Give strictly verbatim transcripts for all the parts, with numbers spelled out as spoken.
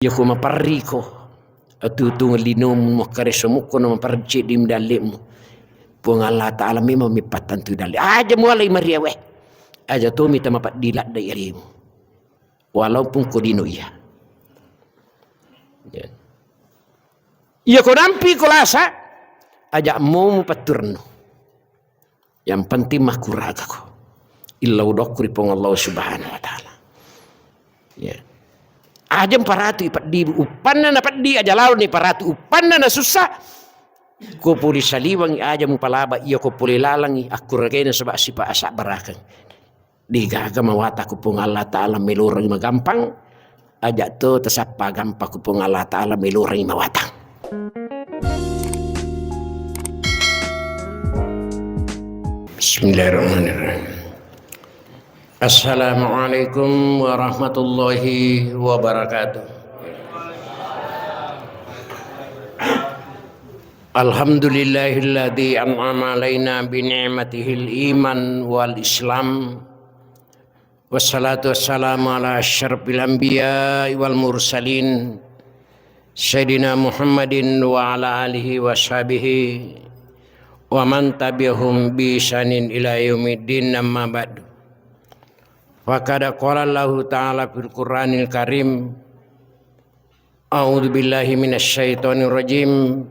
Iyako maperriko, atutung linomu, makkareso mukko na maperri ceddi dalle'mu. Puang Allah Ta'ala memang mipattantu dalle. Aja mualai mariawe. Aja to mita mapeddi ladde alemu. Walaupun ko lino iya. Ya. Iyako nampi ko lasa, aja mo mupatturennu. Yang penting makkuragako. Illau dokku ri Puang Allah Subhanahu wa Ta'ala. Ya. Aja mparatu ipeddi, uppanna na peddi aja laoni paratu, uppanna na sussa. Ko pole saliwangi aja mupalaba, iya ko pole lalangi akkuragena sebab sipa asabbarakeng. Degaga mawata ku Puang Allah Ta'ala melorangi magampang, aja to tasappa gampang ku Puang Allah Ta'ala melorangi mawata. Bismillahirrahmanirrahim. Assalamualaikum warahmatullahi wabarakatuh. Alhamdulillahilladzi an'ama alaina bi ni'matihil iman wal islam. Wassalatu wassalamu ala asyrafil anbiya'i wal mursalin, Sayyidina Muhammadin wa ala alihi wa sahbihi wa man tabi'ahum bi ihsanin ila yaumiddin, amma ba'du. Faqad qala Allahu ta'ala fil Qur'anil Karim, a'udzu billahi minasy syaithanir rajim.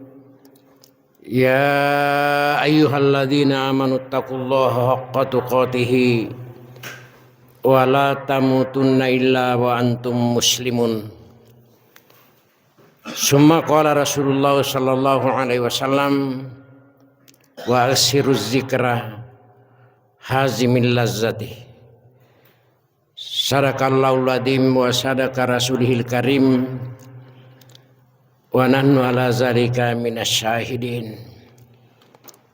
Ya ayyuhalladzina amanu taqullaha haqqa tuqatih wa la tamutunna illa wa antum muslimun. Summa qala Rasulullah sallallahu alaihi wasallam, wa aksiruz zikra hazimil lazzati. Sadaqallahul adzim wa sadaqa rasulihil karim, wa nahnu ala zalika minasy syahidin.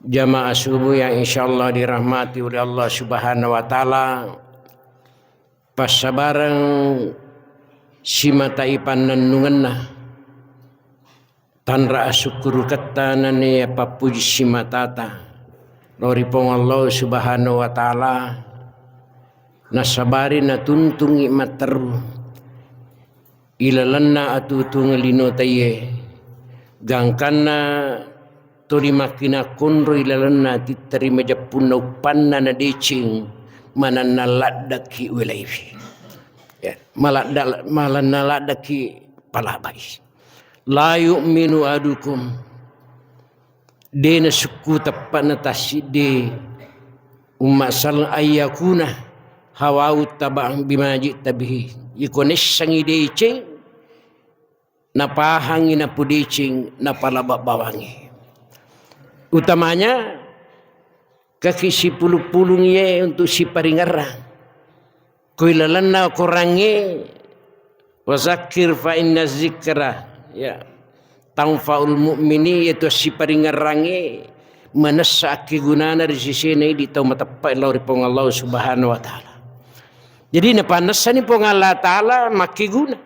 Jamaah subuh yang insyaallah dirahmati oleh Allah Subhanahu wa Ta'ala, passabareng simata ipannennungenna. Tanra asukkuruketta nennia pappuji simatata lao ri Puang Allah Subhanahu wa Ta'ala, nasabari natuntungi matteru ilalenna atutung lino taiye, gangkanna tuli makkinakkonro ilalenna titteri majeppunna uppanna nadeceng mananna laddekki welaiwi. Ya, maladda-, malanna laddekki palabai. La yu'minu adukum, de nasukku teppana tassiddi umma sal ayyakuna hawau taba'an bima ji'ta bihi. Iko nessangi deceng napahangi napudeceng napalaba bawangi. Utamanya kaki sipulung-pulung iye untuk siparingerrang. Ko ilalenna korangnge, "Wa zakkir fa inna zikra, ya, tanfaul mu'mini," yaitu siparingerrangnge manessa akkegunana ri sesena idi tau mateppa lao ri Puang Allah Subhanahu wa Ta'ala. Jadi napannessani Puang Allah Ta'ala makkeguna.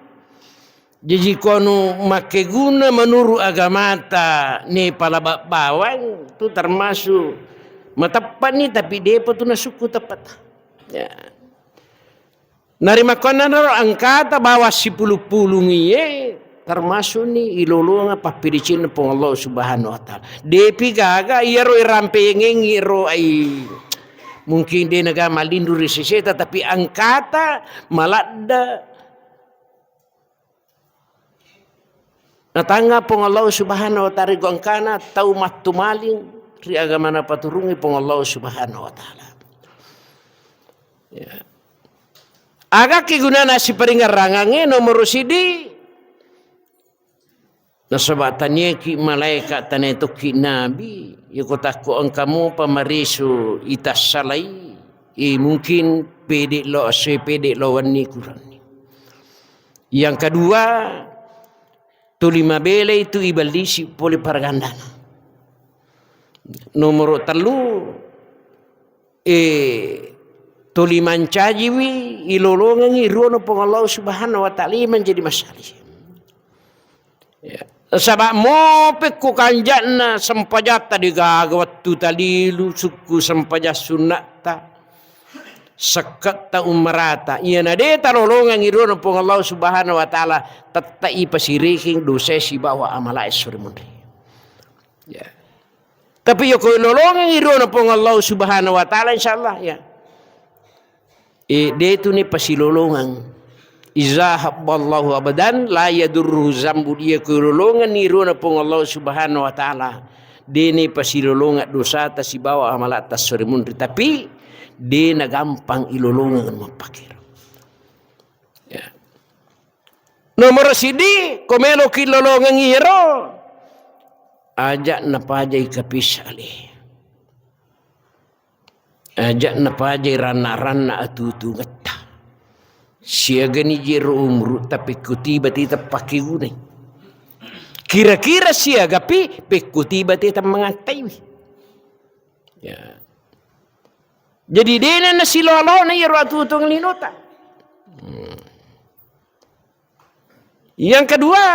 Jaji ko anu makkeguna menurut agamata ne palaba bawang tu termasuk mateppani, tapi depa tu nasukku teppata. Ya. Narimakkuannanaro engkata bawang sipulung-pulung iye termasukni ilolongang pappedecenna Puang Allah Subhanahu wa Ta'ala. Depi gaga iyaro irampengengi ro ai. Mungkin de naga malindu ri seseta, tapi engkata maladda natangnga Puang Allah Subhanahu wa Ta'ala ri gangkana tau mattumaling ri agamana paturungi Puang Allah Subhanahu wa Ta'ala. Ya. Aga kegunana siparingerrangangnge nomoro sidi? Nasaba taniaki malaeka, tania tokki nabi. Iyako takko engka mopa marisu itassalai, eh, mungkin pede lao esso, pede lao wenni kuranni. Yang kedua, tuli mabelai tu ibellisi pole paragandana. Nomoro tellu, eh, tuli mancajiwi ilolongengi ruana Puang Allah Subhanahu wa Ta'ala, iya menjadi masalah. Ya. Saba mope ku kanja'na sempajatta degaga wettu talilu sukku sempajang sunnatta. sekketta, ummarata, iyana de talolongengngi rona Puang Allah Subhanahu wa Ta'ala, tettai pasirekeng dosae sibawa amalae sore munri. Ya. Tapi yako lolongengngi rona Puang Allah Subhanahu wa Ta'ala, insyaallah, ya. E, de tu ni pasilolongeng. Iza habballahu abdan la yadurruhu zambu, dia ko lolongengngi rona Puang Allah Subhanahu wa Ta'ala, de ni pasilolongeng dosata sibawa amalatta sore munri, tapi de na gampang ilolongeng mappakiro. Ya. Nomoro sidi, ko meloki lolongengngi iyaro, aja napajai kapisale. Aja napajai ranna-ranna atutungetta. Siagani jero umuru, tapi kutiba tita pakkegunai. Kira-kira siagapi pekkutiba tita mangattaiwi. Ya. Jadi dena nasilolona iyaro atutung linota. Hmm. Yang kedua,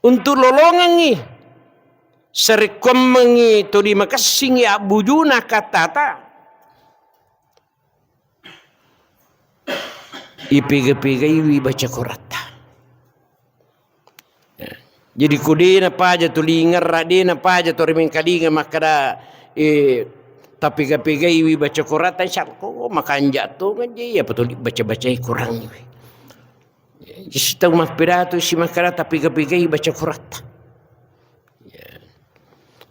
untuk lolongengngi, sarekkoammengngi tuli makessingngi abbujuna kattata, ipega-pegaiwi baca Quratta. Ya. Jadi ko de napaja tu lingerra, de napaja tu rimengkalinga makkada, eh, tapega-pegaiwi baca Quratta, insyaallah ko makanja tongeng je, iya patuli baca-bacai Qurangngi. Isi tau mappedatu si makkada tapega-pegai baca Quratta. Ya.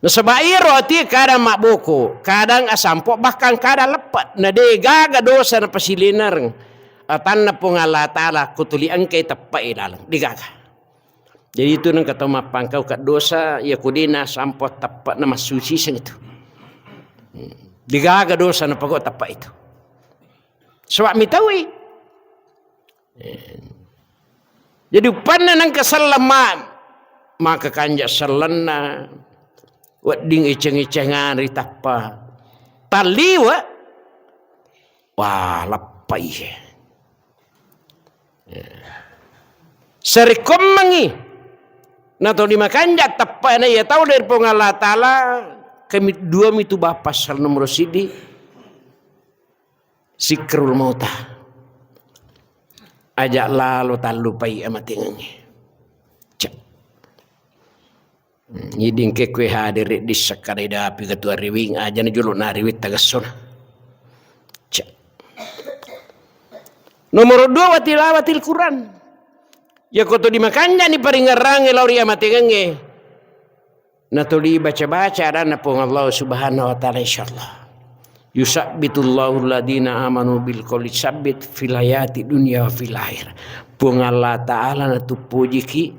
Nasaba iyaro atie kadang mabboko, kadang asampo, bahkan kadang leppe. Na de gaga dosa napasilenareng atanna Puang Allah Ta'ala ko tuli engkai teppe'e laleng. De gaga. Jadi itu nengka tau mappangkau ka dosa, iya ko de nasampo teppe'na massusi seng itu. Hmm. De gaga dosa napagau teppe itu. Sebab mitaui. Eh. Jadi uppanna nengka selleng ma-, maka kanja sellenna, wedding eceng-ecengan ri tappa. Talliwe, wah, lappai. Eh. Sarekkoammengngi natuli makanja teppa'na iya tau dari Puang Allah Ta'ala, kami dua mitu bapa sal nomor sidi, Sikrul mauta. Aja lalo tallupai amatengengnge. Cek. Hmm, iding ke kue hadere di sekadai dapi ketua riwing aja na jolo na riwit tagassona. Cek. Nomor dua, watilawatil Quran. Ya koto dimakanjani paringerrangnge lao ri amatengengnge. Natuli baca-baca adanna Puang Allah Subhanahu wa Ta'ala, insyaallah. Yusabbitullahu alladhina amanu bil qawli tsabbit fil hayati dunya wa fil akhirah. Puang Allah Ta'ala natuppojiki,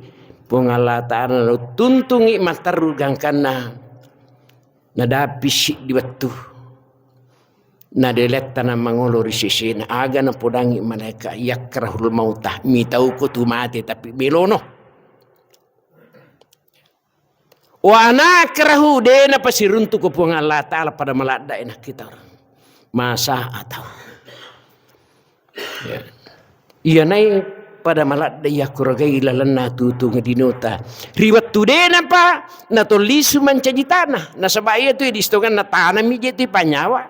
Puang Allah Ta'ala natuntungi matteru gangkanna nadapi siddi wettu. Nadelettana mangolo ri sesena, aga napodangi malaika yakrahul mauta, mitauko tu mate tapi melono. Wa ana akrahu, de napasiruntuko Puang Allah Ta'ala pada maladda e nakkita orang. Masa atau. Ya. Iyanai pada maladda yakuragai lalenna tutung dinota. Ri wettu de napa natollisu mancaji tanah. Nasaba iya tu di sitonganna tanah mi je tu panyawa.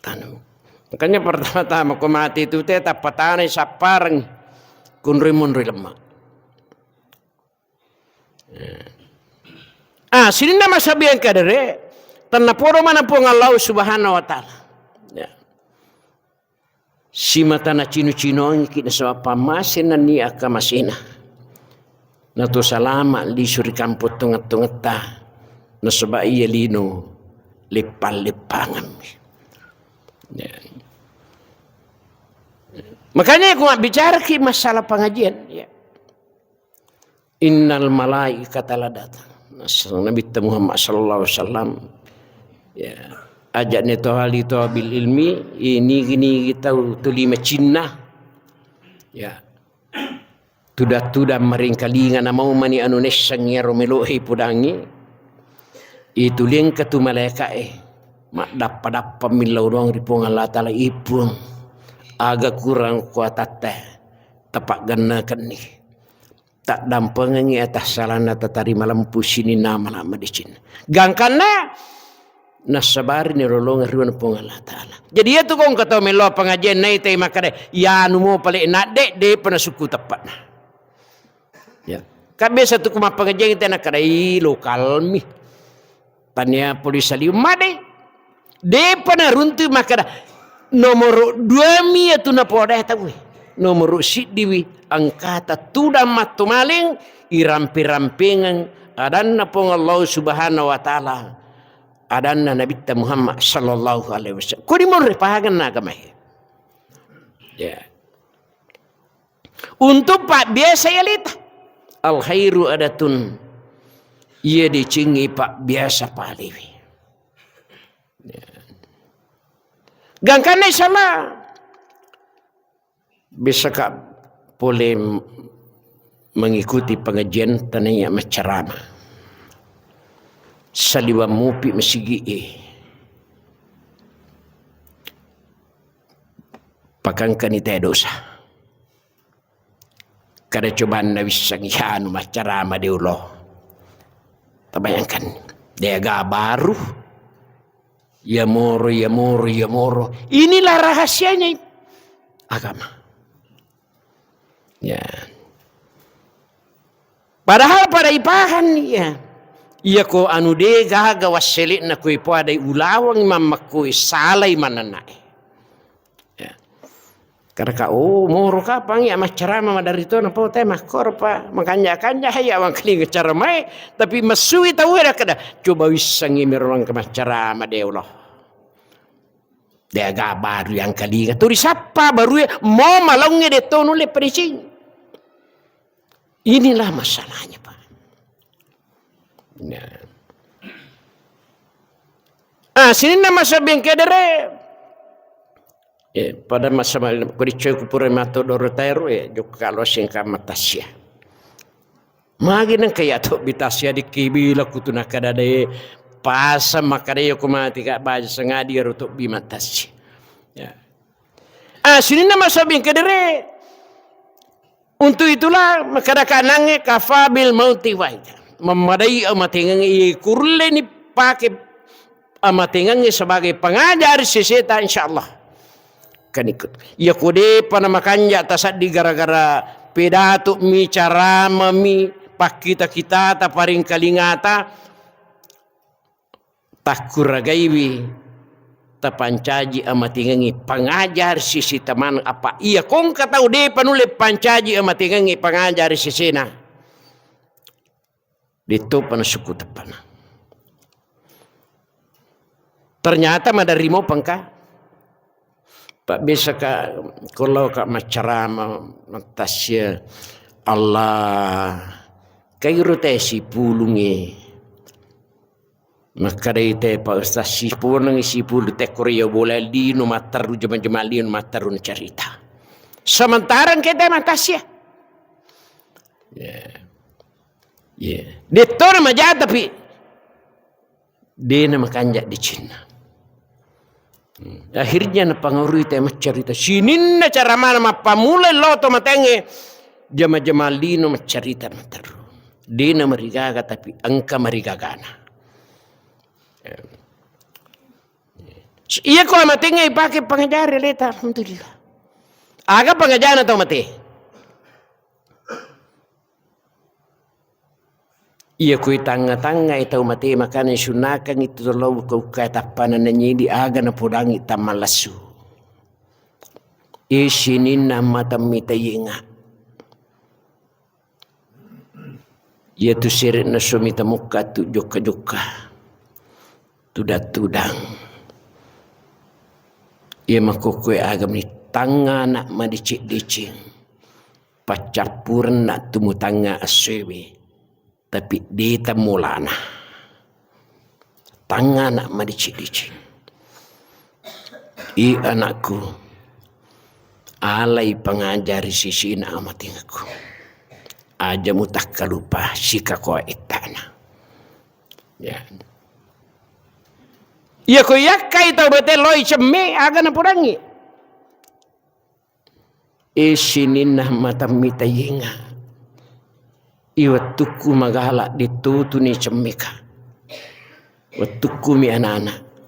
Tanah. Makanya pertama-tama ko mati tu te tappa tanai sappareng kunrui munrui lemma. Ah, sininna masabiang kadere, tennapodo maneng Puang Allah Subhanahu wa Ta'ala. Ya. Simata nacino-cinoangiki nasaba pammase nenni akkamasena. Nato salama lisu ri kampong tongeng-tongetta. Nasaba iya lino leppang-leppangemmi. Ya. Makanya aku mabbicaraki masalah pengajian, ya. Innal malaikata la datang. Nabitta Muhammad sallallahu alaihi wasallam. Ya. Aja'ni tohali toha bil ilmi, ini gini tau tuli macinna. Ya. Tuda-tuda maringkalinga namau mani anu nessang iyaro melo'i pudangi. Itu lengka tu malaika'e. Maddappa-dappa millau doang ri Puang Allah Ta'ala, "Ih, Puang, aga kurang kuatatta tapaggannakenni." Taddampengengngi atassalanna tatarima lempu sininna amala madeceng. Gangkanna Nassabari nilolongeng riwena Puang Allah Ta'ala. Jadi, iyatu ko engka tau mello pengajian naitai makkeda, "Iyanu mo pale nadde, depa nasukku teppana." Ya. Kan biasa tu ku mappengajian te nakkeda, "Ih, lokalmi." Tania polisi liu made. Depa naruntu makkeda, "Nomoro dua mi iyatu napoda tauwe. Nomoro siddi wi engkata tudang mattomaling, irampe-rampengeng adanna Puang Allah Subhanahu wa Ta'ala." Adanna Nabitta Muhammad sallallahu alaihi wasallam. Kodi monre paganna agamae. Ya. Untuk pabbiasa aleta. Al khairu adatun. Iya decengngi pabbiasa palewe. Ya. Gangkanna insyaallah. Biasaka pole m-, mengikuti pengajian tanaya maccarama. Saliwang mupi masigi e. Pakangkani te dosa. Kada cobanna wissengi anu maccarama de ulo. Tabayangkan, de'ga baru. Yamoro, yamoro, yamoro. Inilah rahasianya agama. Ya. Padahal pada ipahan, ya. Iya ko anu de gaga wassele'na ko ipoadai ulaweng mammakko salai manennae. Ya. Karena ka, oh, moro kapang ya maccarama madarito na po te makkoro pa makanja-kanja hai awang kelinga caramae, tapi masui tau ada kada coba wissengi merong ke maccarama de Allah. De'ga baru yang kelinga tu disappa baru ya, mo malonge de tonu le perising. Inilah masalahnya, Pak. Ya. Ah, sininna masa bengkedere. Eh, pada masa mal-, ko dicoi ku pura mato doro tairu, eh, jokka lo singka matasia. Magi nang kaya to bitasia dikibila kutu nakada de pasa makada yo ko mati ka baja sengadi ro to bi matasia. Ya. Ah, sininna masa bengkedere. Untuk itulah, makkadaka nangnge kafa bil mauti waida. Memmadai amatengengnge, iya kurulle ni pake amatengengnge sebagai pengajar seseta, insyaallah. Kan ikut. Iya ko depa na makanja tasaddi gara-gara pedatu mi, carama mi, pakkita-kitata, paringkalingata, takkuragaiwi tapancaji amatengengngi pangajar sisi teman apa iya kongka tau depa nulle pancaji amatengengngi pangajar sisena. Detto pana suku tepana. Ternyata maderri mo pengka. Pabbesaka, ko laoka maccarama, mattasya, Allah, kairo te sipulungnge. Makkadai te, Pak Ustaz, siponengngi sipulung te, koro iya bola lino matteru, jama-jama lino matteru nacarita. Sementara engka te mattasya. Ya. Ya. Dettona maja tapi dena makanja decenna. Hmm. Akhirnya napangarui te maccarita. Sininna caramana mappamula lo to matengnge, jama-jama lino maccarita matteru. Dena marigaga tapi engka marigagana. Iya ko amatengnge ipake pangajari leta, alhamdulillah. Aga pangajana tau mate? Iya, kui tangnga-tangngai tau mate, makana isunnakangngi tu lao ukka-ukka tappana nanyidi aga napodangngi tammallassu. Isininna mata mita yenga. Iyatu sere'na suami tamukka tu jokka-jokka. Tudang-tudang. Iya makkokkoe aga meni tangnga anak madeceng-deceng. Paccappurenna tu mutangnga essoewe, tapi de tammolana. Tangnga anak madeceng-deceng. I anakku, alai pangajari sisina amatingekku. Aja mutakkalupa sikakoa ettana. Ya. Iya ko yakkai tau bete loi cemme aga napodangngi. E sininna mata mita yenga. I wettukku magala ditutuni cemmeka. Wettukku mi anak-anak.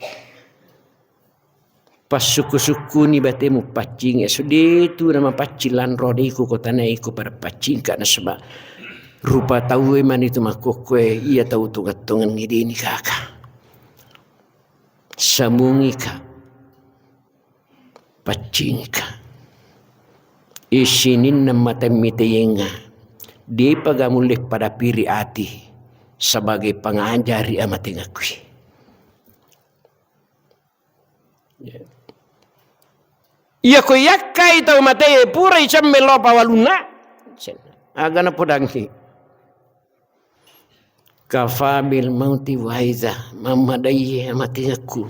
Passukku-sukkuni batemu paccing, esso detu namapaccing lanro, deku ko tanai ko pada paccingka, nasaba rupa tauwe mani tu makkokkoe, iya tau tongeng-tongengnge deni kaka. Samungika, paccingika. Isininna mate miteyenga, depa gamulle pada piri ati sebagai pengajari amatengakui. Iya ko yakkai tau mate pura icemme lo pawalunna, aga napodangngi. Kafa bil mauti waiza, mammadaiye amatengakku.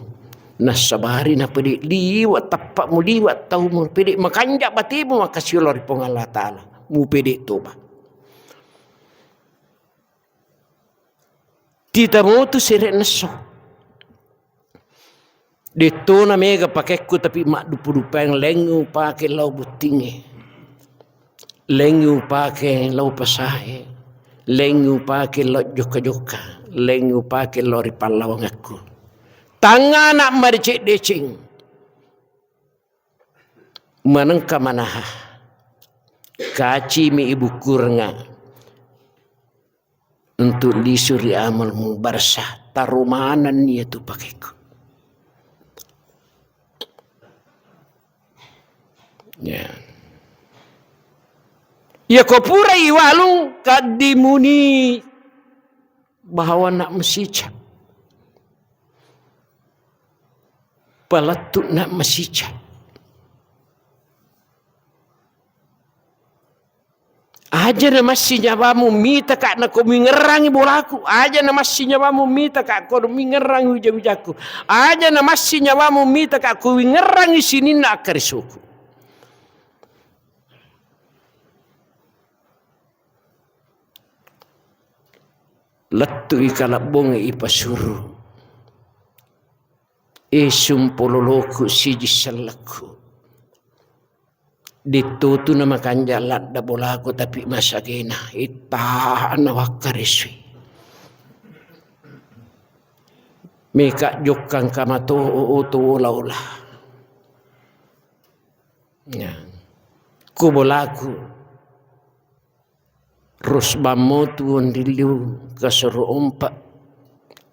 Nassabari napede liwa tappa muliwa tau mupede makanja batemu makasiolo ri Puang Allah Ta'ala. Mupede toba. Tita motu sere nesso. Dettona mega pakekku, tapi maddupu-dupeng, lengngi upake lao buttingnge, lengngi upake lao pasae, lengngi upake lao jokka-jokka, lengngi upake lao ri pallawangekku. Tangngana madeceng-deceng. Manengka manaha. Kacimi ibukkurengnga. Untuk lisu ri amal mubarsah, taro manenni iyatu pakekku. Ya. Iya ko pura iwalung kaddimuni bahawa nak mesica. Palettu nak mesica. Aja na massi nyawamu mita ka na ko mingerrangi bolaku. Aja na massi nyawamu mita ka ko mingerrangi wija-wijaku. Aja na massi nyawamu mita ka ko wingerrangi sininna akkarisuku. Lettu'i kalebbongnge ipasuru. E sumpololoku siji sellekku. Dittutu na makanja ladda bolaku tapi masagena ittana wakkaresui. Meka jokkang kamato oto ola-ola. Ya. Ku bolaku. Rusbammo tu onrilliu kasoro ompa.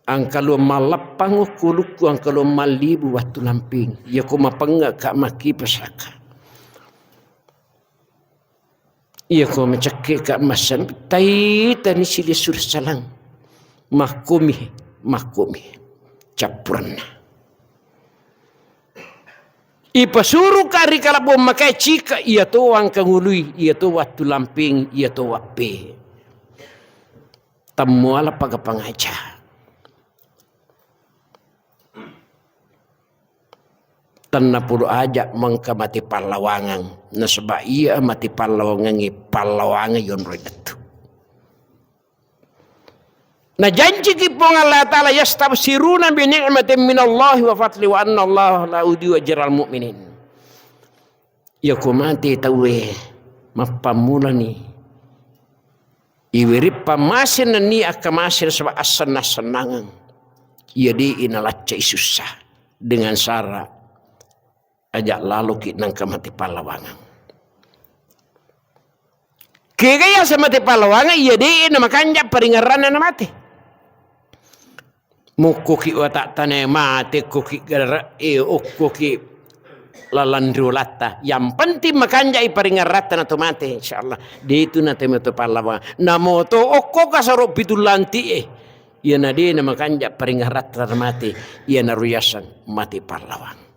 Angkaluang mallappang okkulukku, angkaluang mallibu wattu lamping. Iya ko mapengnga ka makkipasaka. Iya ko macekke ka massan taitani sili sursalang. Makkomi, makkomi. Cappurenna. Ipasuruka ri kalebbong makae cika, iya to wangkangului, iya to wattu lamping, iya to wappe. Temmuala paga pangaja. Tennapulo aja mengka mate pallawangeng, nasaba iya mate pallawangengnge pallawangeng yonroi lettu. Najanjiki Puang Allah Ta'ala, "Yastabsiruna bi ni'matin minallahi wa fadli wa anna Allah la yudhi'u ajral mu'minin." Iya ko mate tauwe mappammulani iweri pammaseng nenni akkamase nasaba assenna-sennangeng. Iya de' inalaccai sussa dengan sara aja laloki nengka mate pallawangeng. Kega yaseng mate pallawangeng, iya de' na makanja paringerranna na mate. Mukkuki watak tane mate, okkoki gara-, eh, okkoki lalang riolatta. Yang penting makanjai paringerratta na to mate, insyaallah. De' tu na te mate pallawangeng. Namo to okko kasaro pitu lanti e. Iya na de' na makanja paringerratta na mate. Iya na ruyaseng mate pallawangeng.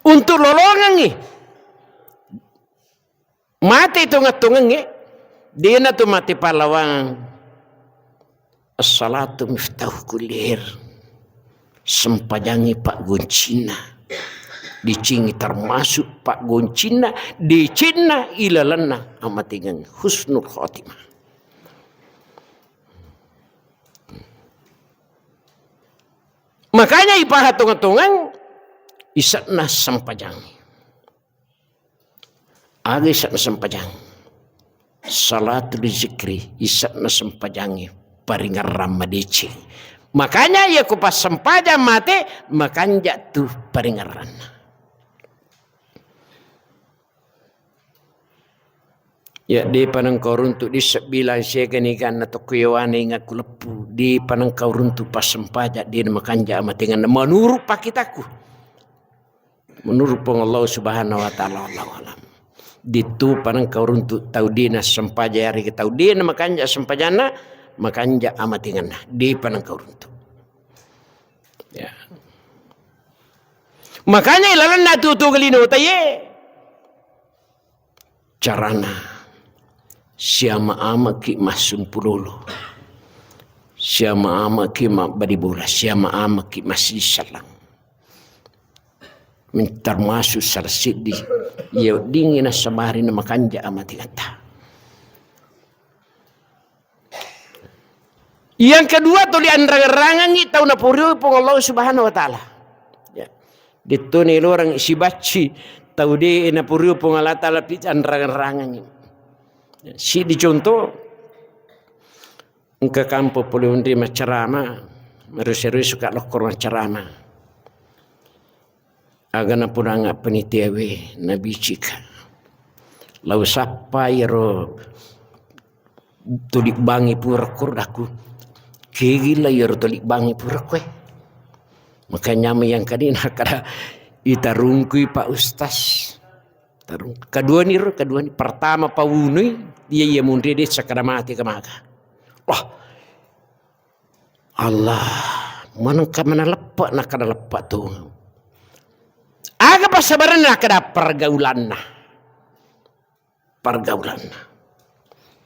Untuk lolongengngi mate tongeng-tongengnge, de' na tu mate pallawangeng. As-salatu miftahu kulli khair. Sempajangngi paggoncinna. Decengngi termasuk paggoncinna, decenna ilalenna amatengengnge. Husnul khotimah. Makanya ipaha tongeng-tongeng ise'na sempajang. Aga ise'na sempajang? Salatul zikri, ise'na sempajangnge paringerrang madeceng. Makanya iya ko passempajang mate, makanja tu paringerranna. Ya, de panengka uruntu di sebbilang siaga niganna tokko yawana ingaku leppu, de panengka uruntu passempajang, de makanja amatenganna menurut pakitakku. Menurut Puang Allah Subhanahu wa Ta'ala, wallahu alam. Ditu panengka uruntu tau de nassempajang, yarega tau de namakanja sempajanna, makanja amatenganna. De panengka uruntu. Ya. Makanya ilalenna tutu gelino taye. Carana, siama-amaki massumpulolo, siama-amaki mabbali bola, siama-amaki massisallang. Men-, termasuk salah siddi iya weddingngi nassabari namakanja amatengatta. Yang kedua, tuli anrang-rangangngi tau napurioi Puang Allah Subhanahu wa Ta'ala. Ya. Dettoni lorang sibacci tau de napurioi Puang Allah Ta'ala pi anrang-rangangngi. Siddi contoh, engka kampo pole onri maccarama, marese-resu ka lokkoro maccarama. Aga napuranga panitiawe, nabicika. Lau sappa iyaro tolibbangi pura ko daku. Kegilla iyaro tolibbangi pura koe. Makanya yang kadi nakada itarungkui Pak Ustaz. Tarung. Kaduani ro, kaduani. Pertama pawunui, iya iya munri de sakada mati kamaga. Wah, Allah, manengka mana leppe, nakkada leppe tu. Aga passabarenna, nakkada pergaulanna. Pergaulanna.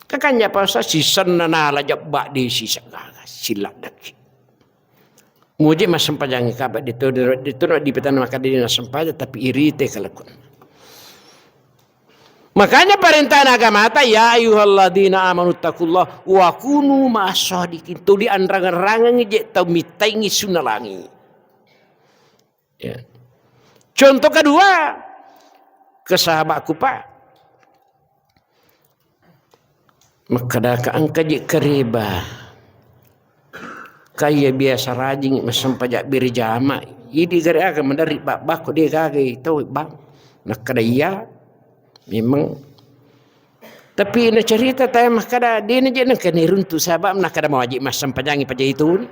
Kakanja pasa sisenna nala jebba di sisa gaga, siladdaki. Muji massempajangi kaba ditu, ditu no dipitana makkada de nassempajang, tapi irite kalakun. Makanya perintah agamata, "Ya ayyuhalladzina amanu taqullaha wa kunu ma'as shadiqin." Tuli anrang-rangangngi je tau mittaingi sunna langi. Ya. Contoh kedua, ke sahabatku, Pak. Makkadaka engka je kareba. Kaya biasa rajing massempajang berjama. Idi gare aga maderri babbakko de gaga tau bang. Nakkada iya memang. Tapi nacerita tau makkada de na je nengka niruntu sabab nakkada mawajib massempajangi paja itu.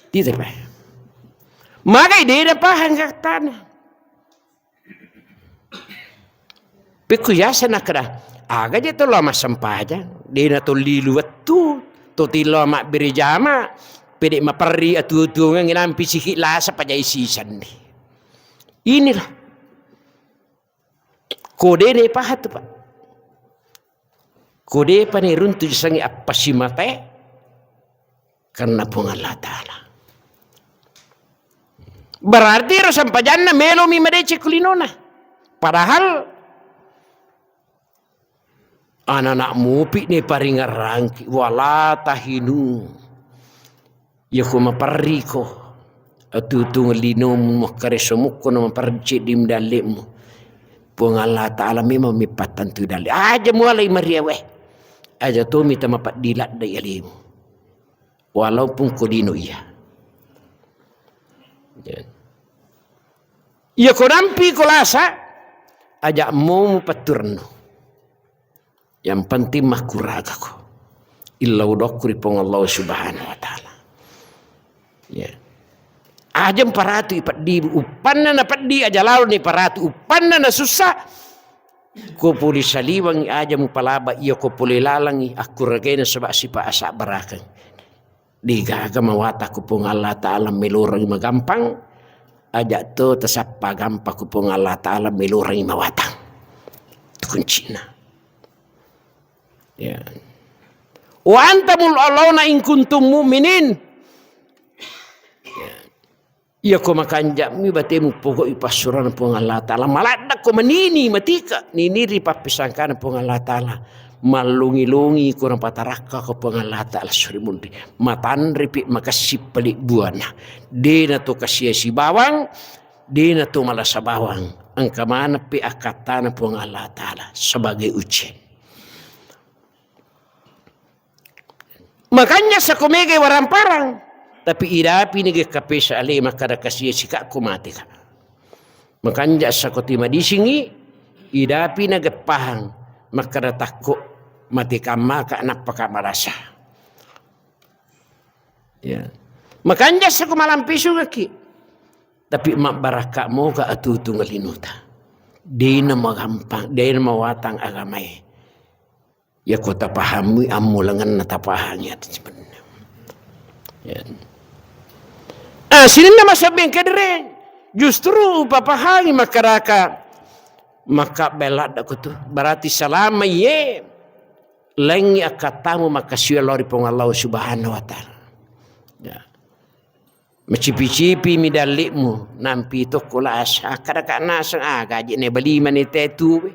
Tidak, Pak. Magai de na pahang kattana. Pekku yaseng nakkeda, aga je to lao massempajang, de na to lilu wettu, to ti lao mabbere jama, pede maperri atuo-tuongeng nampi siki lasa pajai sisenni. Inilah. Kode ne paha tu, Pak. Kode pa ne runtu sangi appasimatae. Karena Puang Allah Ta'ala. Berarti ro sempajanna melomi madeceng kulinona. Padahal anak-anak mupi ne paringerrangki, wala tahinu. Yako maperriko, atutung linomu makkareso mukko na maperri ceddi dalle'mu. Puang Allah Ta'ala memang mipattantu dalle. Aja mualai maria weh. Aja tomi tamapaddi ladde alemu. Walaupun ko lino iya. Ya. Iya ko nampi ko lasa, aja mau mupatturennu. Yang penting makkuragako. Illa udokku ri Puang Allah Subhanahu wa Ta'ala. Ya. Aja mparatu ipeddi, uppanna na peddi aja lalo ni paratu, uppanna na sussa. Ko pole saliwangngi aja mupalaba, iya ko pole lalangngi akkuragaina saba sipa asabbarakeng. Degaga mawatang ku Puang Allah Ta'ala melorangngi magampang, aja to tasappa gampang ku Puang Allah Ta'ala melorangngi mawatang. Itu kuncina. Ya. Wa antumul a'launa in kuntum mu'minin. Ya. Iya ko makanja'mi batemu pogau'i passurana Puang Allah Ta'ala. Maladdakko manini matika, nini ri pappisangkana Puang Allah Ta'ala. Mallongi-longi ko napatarakka ko Puang Allah Ta'ala suri munri. Matanripi makessing pali buana. Dena to kasiasi bawang, dena to malasa bawang. Engka maneppi akkattana Puang Allah Ta'ala sebagai ujian. Makanya sako mega waramparang. Tapi idapi ni ge kapesa ale makkada kasi sikakku mate ka. Makanja sako ti madisingi, idapi na geppahang makkada takko mate kammaka nappa ka marasa. Ya. Makanja sako malampe sugaki. Tapi mabbarakka moga atutung linuta. Dena magampang, dena mawatang agamae. Yako tapahammi ammulangenna tapahangi ati sebenarnya. Ya. Ah, sininna masabbeng kedere. Justru upapahangi makaraka maka beladda kutu. Berarti selama ye lengi akkattamu makasiwa lao ri Puang Allah Subhanahu wa Ta'ala. Ya. Macipi-cipi mi dalli'mu, nampi tokko lasa, kada ka naseng, ah, gaji ne bali mani te tuwe.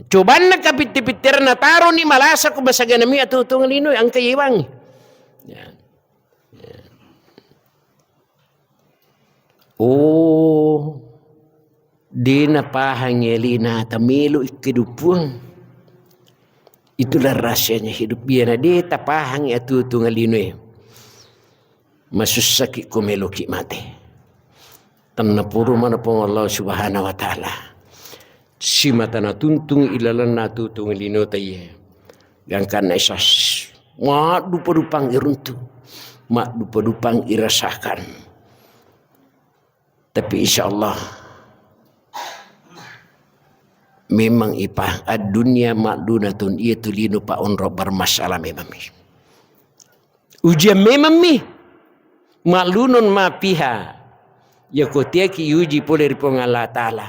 Cobanna kapitte-pitterna taroni malasa ko masagana mi atutung lino, engka yewangi. Ya. Ya. Oh, dena pahang elina tamelo ikkedupuang. Itulah rahasianya hidup. Biar na de tapahangi atutung linoe. Masussaki ko meloki mate. Tennapuru mana Puang Allah Subhanahu wa Ta'ala. Simata natuntung ilalanna atutung lino taiye. Gangkanna isas. Maddupa-dupang iruntu. Maddupa-dupang irasakan. Tapi insya Allah memang ipa ad-dunya ma'lunatun, iya tu lino pa onro bermasalah memang mi. Ujian memang mi. Ma'lunun ma piha. Ya kotiaki uji pole ri Puang Allah Ta'ala.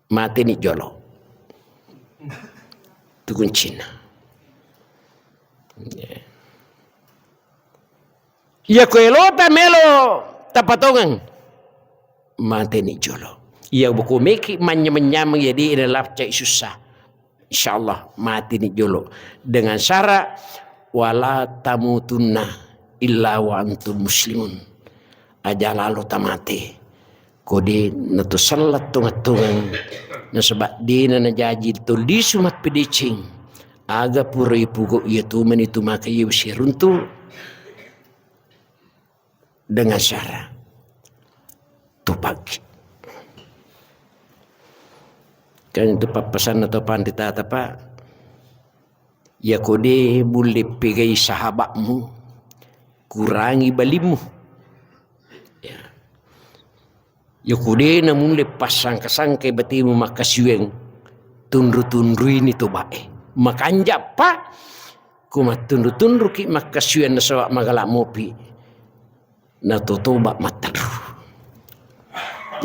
Mateni jolo. Tu kuncina. Ya. Iya ko elota melo tapatongeng. Mateni jolo. Iya boko meki manyameng-nyameng ya di ina lapcai susah. Insya Allah mateni jolo. Dengan syarat wala tamutunna illa wa antum muslimun. Aja lalo tamate. Ko de nato sellat tongeng-tongeng, nasaba dena najaji to lisu mappedeceng. Aga pura ipugo iya tu mani tu maka iya usiruntu dengan syarat tupaki. Kan itu pappasanna to pandita ta, Pak. Iya ko de mulle pegai sahabatmu, kurangi balimmu. Ya. Iya ko de namulle passangka-sangkai batemu makkasiweng, tunru-tunruini tobae. Makanjappa, ko mattunru-tunruki makkasiweng nasaba magala mopi. Natotoba mattanru.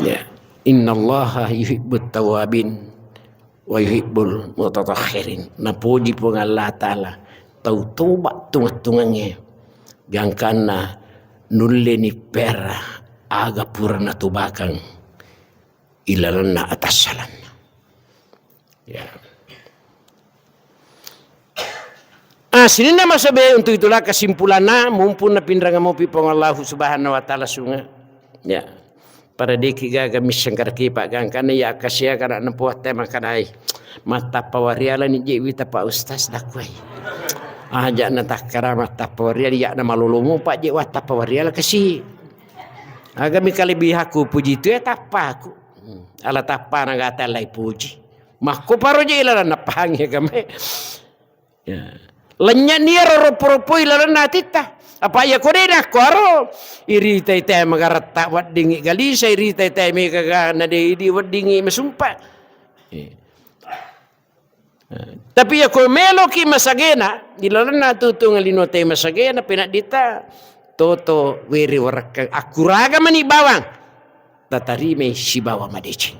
Ya. Innallaha yuhibbut tawabin wa yuhibbul mutatahhirin. Napoji Puang Allah Ta'ala tau toba tunga-tungangnge, gangkanna nulle ni pera aga pura natobakang ilalanna atassalanna. Ya. Ah, sininna masabe untuk itulah kesimpulanna, mumpung napinrang mopi Puang Allahu Subhanahu wa Ta'ala sunga. Ya. Pada deki gaga misseng kada kipa gangkana ya kasia kada napuatte makanai. Mattappa wariala ni je wita Pak Ustaz dakwai. Aja na takkara mattappa wariala ya na malolomo Pak je wattappa wariala kasi. Aga mi kalebihaku puji tu ya tappaku. Hmm. Ala tappana gata lai puji. Makko paro je ilalanna pahangi agamae. Ya. Lennye ni ro ropo-ropoi lalenna atitta. Apa iya ko de nakko aro irita ita magaretta weddingi galisa, irita ita mega ga na de idi weddingi masumpa. Eh. Eh. Tapi iya ko meloki masagena, di lalenna tutung lino te masagena penaddita toto weri warekkang akkuraga mani bawang. Tatarimai sibawa madeceng.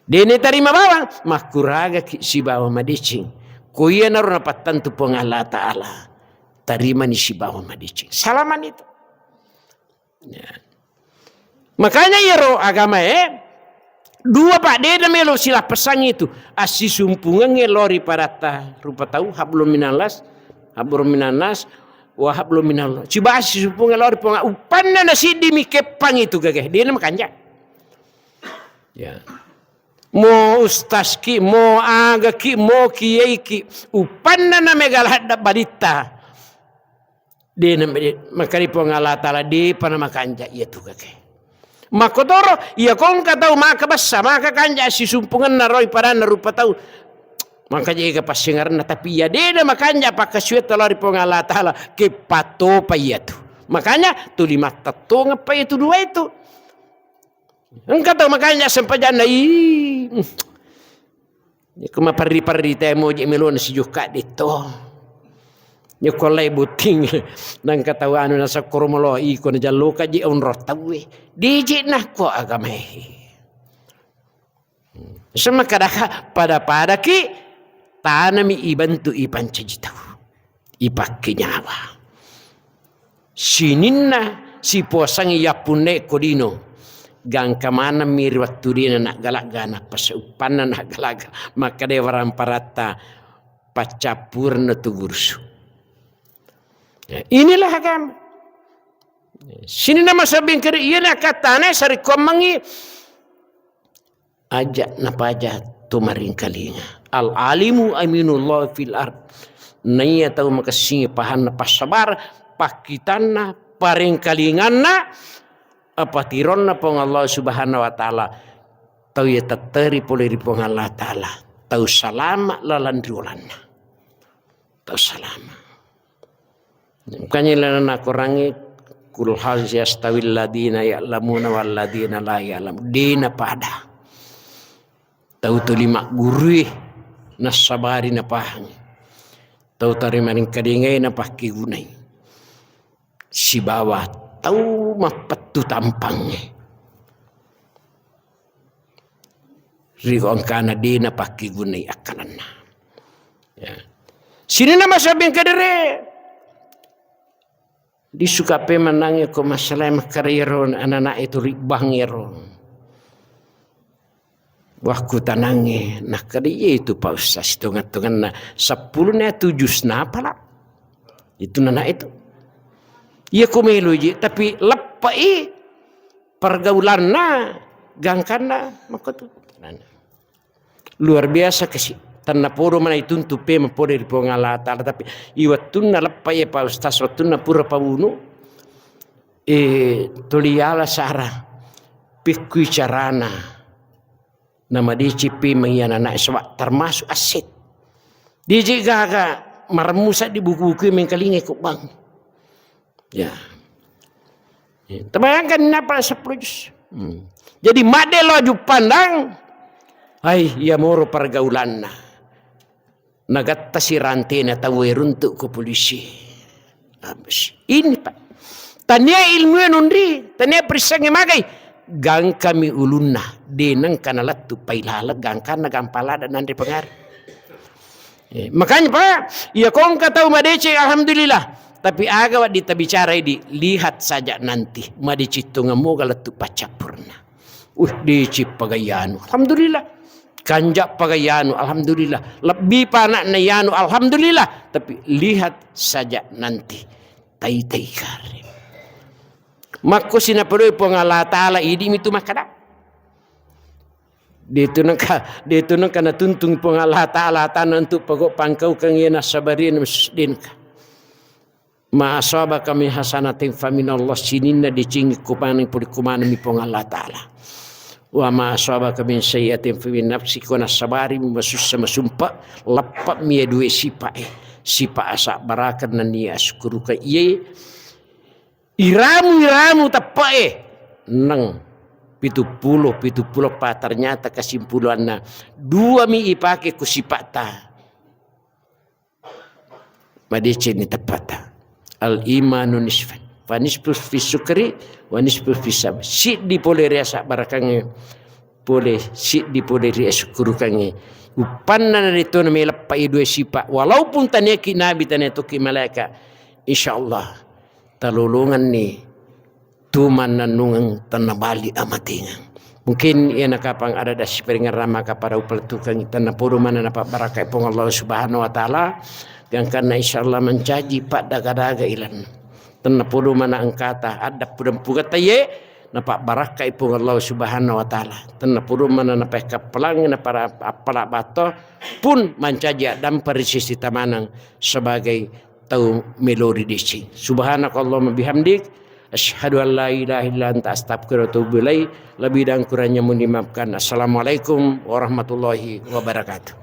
Dene tarima bawang, makkuragaki sibawa madeceng. Ko iyanaro napattantu Puang Allah Ta'ala, tarimani sibawa madeceng. Salamani tu. Ya. Makanya iyaro agamae dua, Pak, dena melo silappesangngi tu. Assisumpungengnge lao ri padatta rupa tau, hablum minallas, hablum minannas, wa hablum minallah. Ciba assisumpungengnge lao ri Puang, uppanna nasiddi mi keppang itu gage. Dena makanja. Ya. Mo ustazki, mo agaki, mo kiyaiki, uppanna na mega ladda balitta. De na, makkedai Puang Allah Ta'ala, depa na makanja iya tu kake. Makkotoro, iya ko engka tau maka bessa, maka kanja sisumpungenna roi padanna rupa tau. Maka jaga passingarenna, tapi iya de na makanja pakkasuwiatta lao ri Puang Allah Ta'ala, ke pattopa iya tu. Makanya tuli mattettongeng pa iya tu dua itu. Engka tau makanja sempajanna, ih. Ko maperri-perri te moji melona sijukka ditto. Nyokko lai botting. Nangka tau anu nasakkoro molo iko najalloka ji onro tauwe. Diji nakko agamae. Semakadaka pada-padaki tanami ibantu ipancaji tau. Ipakke nyawa. Sininna sipuasangngi yappunne ko lino. Gangka maneng mi ri wettu dena naggalagga, nappa seuppanna naggalagga. Makkeda waramparatta paccappureng na tu burusu. Ya, inilah agama. Sininna masabing keri, iyana katana sarikkuammengngi. Aja napaja tu maringkalinga. Al-alimu aminullah fil ard. Naiya tau makessingi pahanna, passabar, pakkitanna, paringkalinganna, apa tironna Puang Allah Subhanahu wa Ta'ala. Tau iya tetteri pole ri Puang Allah Ta'ala. Tau salama lalang ri olanna. Tau salama. Makanya ilana nakorangi, "Qul hal yastawil ladina ya'lamuna wal ladina la ya'lamun." Dena pada. Tau tuli maggurui nassabari napahangi. Tau tari maringkalingai napakkegunai. Sibawa tau mappettu tampangnge. Ri engkana dena pakkegunai akkalanna. Ya. Sininna masabing kedere. Disuka pe menangi ko masalah makkeda iyaro anak-anak itu ribang iyaro. Wakku tanangi, nakkeda iya itu Pak Ustaz, tongan-tonganna seppulo na tujuh na pala. Itu nana itu. Iya ko melo ji, tapi leppai pergaulanna gangkanna makko tu. Luar biasa kasi. Tennapodo mana ituntu pe mapode ri Puang Allah Ta'ala, tapi iwettunna leppa iya Pak Ustaz, wettunna pura pawunu, eh, toliala sara pikkui carana namadeceng pe mai anak-anak saba termasuk aset. Diji gaga maremmu seddi buku-buku mengkalinga ko bang. Ya. Ya, terbayangkan napa sepuluh juz. Hmm. Jadi madde lo aju pandang. Hai, iya moro pergaulanna. Nagattasi rantena tau e runtuk ko polisi. Habis. Ini, Pak. Tania ilmu e nunri, tania perissangnge magai. Gangkami ulunna, deneng kana lettu pailaleng gangkanna gampang lada nanre pengari. Eh, makanya, Pak, iya kongka tau madeceng, alhamdulillah. Tapi aga waddi tabicara idi, lihat saja nanti. Madeceng tongeng moga lettu paccappurna. Uh, deceng pagayanu. Alhamdulillah. Kanja pagayanu. Alhamdulillah. Lebbi pa anakna yanu. Alhamdulillah. Tapi lihat saja nanti. Tai-tai kare. Makko sinapadoi Puang Allah Ta'ala, idi mitu makkada. Detu nengka, detu nengka natuntung Puang Allah Ta'ala tanna untuk pagok pangkaukeng iya nassabari na denka. Ma asabaka min hasanatin faminallah, sininna decengi kumaneng pole kumaneng mi Puang Allah Ta'ala. Wa ma asabaka min sayyi'atin famin nafsik, ko nassabari masussa masumpa, leppa mi iya dua sipa e. Sipa asabbarakeng nennia asukkuruka iye. Iramu-iramu teppe'e, neng pitu pulo, pitu pulo pa, ternyata kesimpulanna dua mi ipake ku sipa'ta. Madeceng ni teppa'ta. Al imanu nisfan. Fa nisfu fi syukri, wa nisfu fi sabr. Siddi pole ri asabbarakangnge, pole siddi pole ri asukkurukangnge. Uppanna naritona meleppai dua sipa. Walaupun taniaki nabi, tania toki malaika. Insyaallah. Talolongenni tu mannennungeng tenna bali amatengeng. Mungkin iya nakapang ada dasi paringerang maka pada upalettukeng tenna podo mana napabbarakkai Puang Allah Subhanahu wa Ta'ala. Gangkanna insyaallah mancaji paddaga-daga ilan. Tenna podo mana engkata adda pudang pugata ye napabbarakkai Puang Allah Subhanahu wa Ta'ala. Tenna podo mana napakkappalangi napara appala batto pun mancaji addampa ri sisi tamaneng sebagai tau melo ri desi. Subhanakallahumma bihamdik, asyhadu an la ilaha illa anta, astaghfiruka wa atubu ilaik. Lebih dan kurangnya mohon dimaafkan. Assalamualaikum warahmatullahi wabarakatuh.